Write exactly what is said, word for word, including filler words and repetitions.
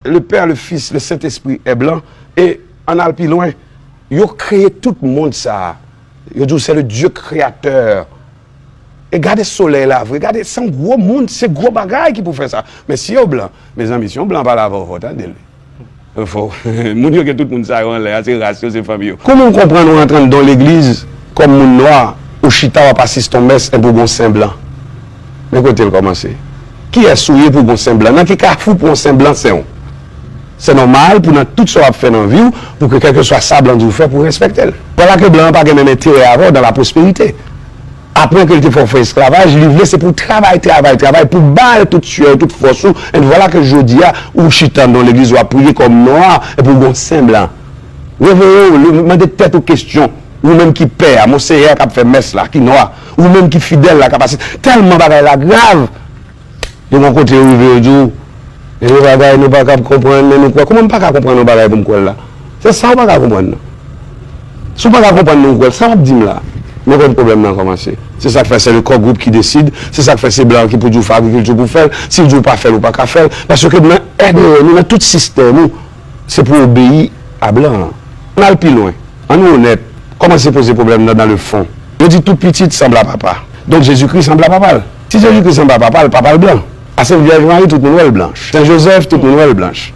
Le Père, le Fils, le Saint-Esprit est blanc. E ann al pi lwen, yo kreye tout mond sa a. Yo di w c'est le Dieu créateur. E gade solèy la vre, gade, se yon gwo moun, se gwo bagay ki pou fè sa. Men si yo blan, mezanmi, si yon blan pale avè w, fò w tande l. Fò, moun yo gen tout moun sa yo anlè a, se ras yo, se fanmi yo. Kouman w konprann ou rantre anndan yon legliz kòm moun nwa, ou chita w ap asiste yon mès enpi w gen yon sen blan? Men kote l kòmanse. Kiyès ou ye pou w gen yon sen blan? Nan ki kafou pou w gen yon sen blan sen w? Se nòmal pou nan tout sa w ap fè nan vi w, pou ke kèlkeswa sa blan di w fè, pou w respekte l. Vwala ke blan an pa gen menm enterè avè w dans la prospérité. Apre ke l te fè w fè esklavaj, li vle se pou w travay, travay, travay, pou w ba l tout syè w, tout fòs ou. E vwala ke jodi a, ou chita nan yon legliz, w ap priye kòm nwa, epi w gen yon sen blan. Reveye w, mande tèt ou kesyon. Ou menm ki pè a, monseyè k ap fè mès la, ki nwa. Ou menm ki fidèl la, k ap asiste. Tèlman bagay la grav. Yo gen kote yo rive, yo di w, e bagay nou pa kab konprann, men nou kwè. Kòman m pa ka konprann yon bagay pou m kwè l la? Se sa w pa ka konprann nan. Si w pa ka konprann nan, ou kwè l, sa w ap di m la? Men kote pwoblèm nan kòmanse. Se sa k fè se le core group qui décide, se sa k fè se blan ki pou di w fè agrikilti pou fè l, si l di w pa fè l, ou pa ka fè l. Paske nan èdrè nou, nan tout sistèm ou, se pou obeyi a blan an. Ann al pi lwen. Ann onèt. Kòmanse poze pwoblèm nan dans le fond. Yo di tout pitit sanble a papa. Donk Jezikri sanble a papa l. Si Jezikri sanble a papa l, papa l blan. A Sent Vyèj Mari, tout moun wè l blanch. Sen Jozèf, tout moun wè l blanch.